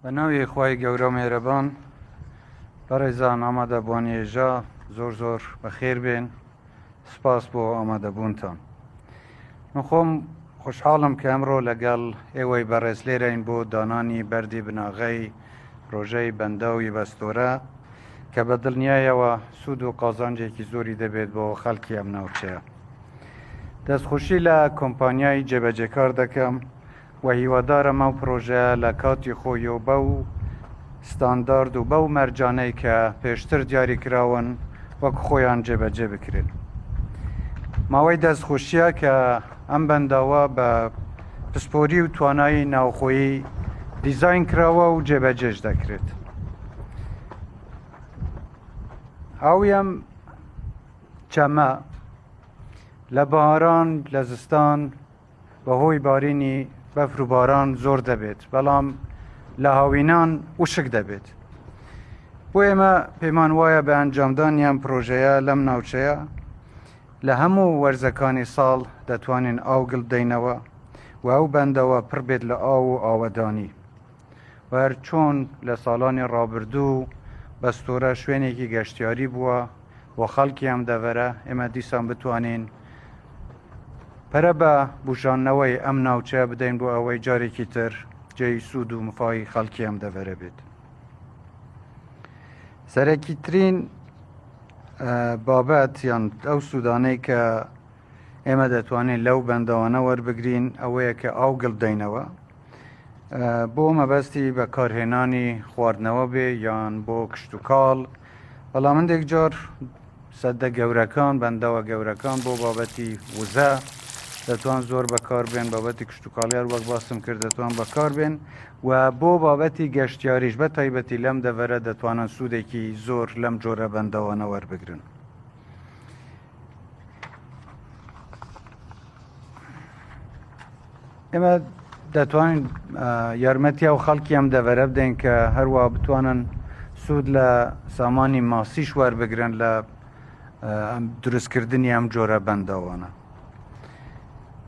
بە ناوی خوای گەورە و مێرەبان بەڕێزان ئامادەبووانی هێژا زۆر زۆر بەخێر بێن سپاس بۆ ئامادەبوونتان من خۆم خۆشحاڵم کە ئەمڕۆ لەگەڵ ئێوەی بەڕێز لێرەین بۆ دانانی بەردی بناغەی پرۆژەی بەنداوی بەستۆرە کە بە دڵنیایەوە سوود و قازانجێکی زۆری دەبێت بۆ خەڵکی ئەم ناوچەیە. دەستخۆشی لە کۆمپانیای جێبەجێکار دەکەم و هیوادارم ئەو پرۆژەیە لە کاتی خۆی و بەو ستاندارد و بەو مەرجانەی کە پێشتر دیاری کراون وەک خۆیان جێبەجێ بکرێن. ماوەی دەستخۆشیە کە ئەم بەنداوە بە پسپۆری و توانایی ناوخۆیی دیزاین کراوە و جێبەجێش دەکرێت. ئاوی ئەم چەمە لە بەهاران لە زستان بەهۆی بارینی بەفر و باران زۆر دەبێت بەڵام لە هاوینان وشک دەبێت بۆ ئێمە پێمان وایە بە ئەنجامدانی ئەم پرۆژەیە لەم ناوچەیە لە هەموو وەرزەکانی ساڵ دەتوانین ئاو گل بدەینەوە و ئەو بەندەوە پڕ بێت لە ئاو و ئاوەدانی و هەر چۆن لە ساڵانی ڕابردوو بەستۆرە شوێنێکی گەشتیاری بووە بۆ خەڵکی ئەم دەڤەرە، ئێمە دیسان بتوانین پەرە بە بوژاندنەوەی ئەم ناوچەیە بدەین بۆ ئەوەی جارێکی تر جێی سوود و مفای خەڵکی ئەم دەڤەرە بێت. سەرەکیترین بابەت یان ئەو سوودانەی کە ئێمە دەتوانین لەو بەنداوانە وەربگرین ئەوەیە کە ئاو گڵ بدەینەوە بۆ مەبەستی بەکارهێنانی خواردنەوە بێ یان بۆ کشتتوکاڵ بەڵام هەندێک جار سەدە گەورەکان بەنداوە گەورەکان بۆ بابەتی وزە دەتوان زۆر بەکاربێن بابەتی کشتتوکاڵیار وەک باسم کرد دەتوان بەکاربێن و بۆ بابەتی گەشتیاریش بە تایبەتی لەم دەڤەرە دەتوانن سوودێکی زۆر لەم جۆرە بەنداوانە وەربگرن. ئێمە دەتوانین یارمەتی ئەو خەڵکی ئەم دەڤەرە بدەین کە هەروە بتوانن سوود لە سامانی ماسیش وەربگرن لە دروستکردنی ئەم جۆرە بەنداوانە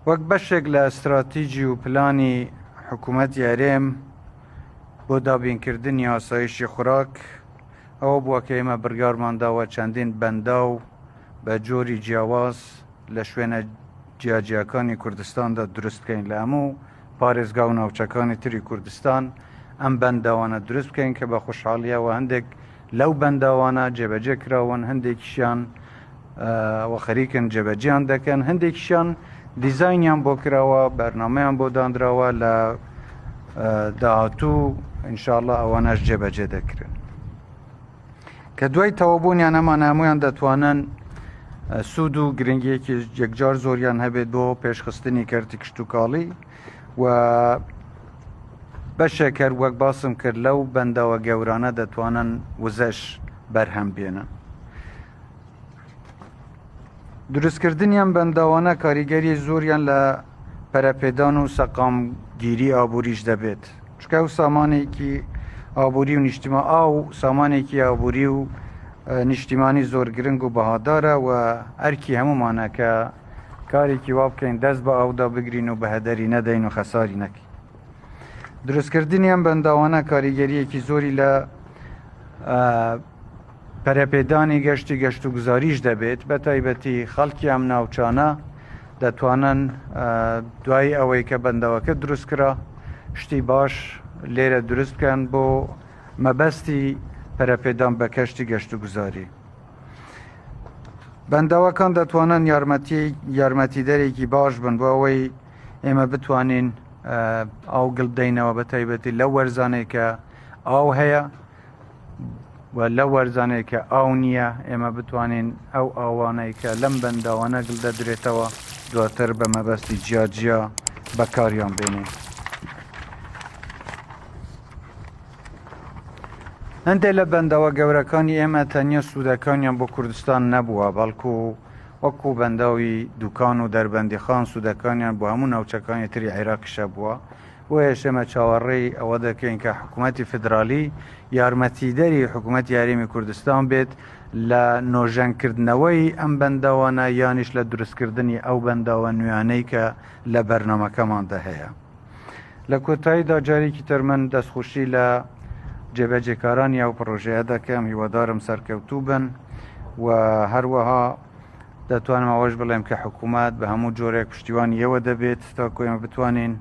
وەک بەشێک لە استراتیجی و پلانی حکوومەت یارێم بۆ دابینکردنی ئاسایشی خوراک ئەوە بووە کە ئێمە بڕیارمان داوە چەندین بەنداو بە جۆری جیاواز لە شوێنە جیاجیاکانی کوردستاندا دروست بکەین لە هەموو پارێزگا و ناوچەکانی تری کوردستان ئەم بەنداوانە دروست بکەین کە بە خۆشحاڵیەوە هەندێک لەو بەنداوانە جێبەجێ کراون هەندێکیشیان و خەریکن جێبەجیان دەکەن هەندێکیشیان دیزاینیان بۆ کراوە بەرنمەیان بۆ دانراوە لە داهاتوو ئینشاءاللە ئەوانەش جێبەجێ دەکرێن کە دوای تەوابوونیان ئەمان هەمویان دەتوانن سوود و گرنگیەکی یەکجار زۆریان هەبێت بۆ پێشخستنی کەرتی کشتتوکاڵی و بەشێک هەر وەک باسم کرد لەو بەنداوە گەورانە دەتوانن وزەش بەرهەم بێنن. دروستکردنی ئەم بەنداوانە کاریگەری زۆریان لە پەرەپێدان و سەقامگیری ئابووریش دەبێت چونکە ئەو سامانێکی ئابووری و نیشتیما ئاو سامانێکی ئابووری و نیشتیمانی زۆر گرنگ و بەهادارە و ئەرکی هەمومانە کە کارێکی وا بکەین دەست بە ئاودا بگرین و بە هەدەری نەدەین و خەساری نەکەین. دروستکردنی ئەم بەنداوانە کاریگەریەکی زۆری لە پەرەپێدانی گەشتی گەشتوگوزاریش دەبێت، بە تایبەتی خەڵکی ئەم ناوچانە دەتوانن دوای ئەوەی کە بەنداوەکە دروستکرا شتی باش لێرە دروست بکەن بۆ مەبەستی پەرەپێدان بە کەشتی گەشتوگوزاری. بەنداوەکان دەتوانن یارمەتی یارمەتیدەرێکی باش بن بۆ ئەوەی ئێمە بتوانین ئاو گل بدەینەوە بە تایبەتی لەو وەرزانەی کە ئاو هەیە و لەو وەرزانەی کە ئاو نییە ئێمە بتوانین ئەو ئاوانەی کە لەم بەنداوانە گل دەدرێتەوە دواتر بە مەبەستی جیاجیا بەکاریان بێنین. هەندێک لە بەنداوە گەورەکانی ئێمە تەنیا سوودەکانیان بۆ کوردستان نەبووە بەڵکو وەکو بەنداوی دوکان و دەربەندیخان سوودەکانیان بۆ هەموو ناوچەکانی تری عێراقیش هەبووە بۆیەش ئێمە چاوەڕێی ئەوە دەکەین کە حکوومەتی فیدرالی یارمەتیدەری حکوومەتی هەرێمی کوردستان بێت لە نۆژەنکردنەوەی ئەم بەنداوانە یانیش لە دروستکردنی ئەو بەنداوە نوێیانەی کە لە بەرنامەکەماندا هەیە. لە کۆتاییدا جارێکی تر من دەستخۆشی لە جێبەجێکارانی ئەو پڕۆژەیە دەکەم، هیوادارم سەرکەوتوو بن و هەروەها دەتوانم ئەوەش بڵێم کە حکوومەت بە هەموو جۆرێک پشتیوانی ئێوە دەبێت تاکو ئێمە بتوانین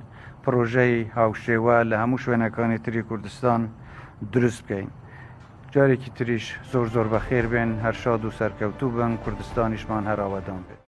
پڕۆژەی هاوشێوە لە هەموو شوێنەکانی تری کوردستان دروست بکەین. جارێکی تریش زۆر زۆر بەخێر بێن، هەر شاد و سەرکەوتوو بن، کوردستانیشمان هەر ئاوەدان بێت.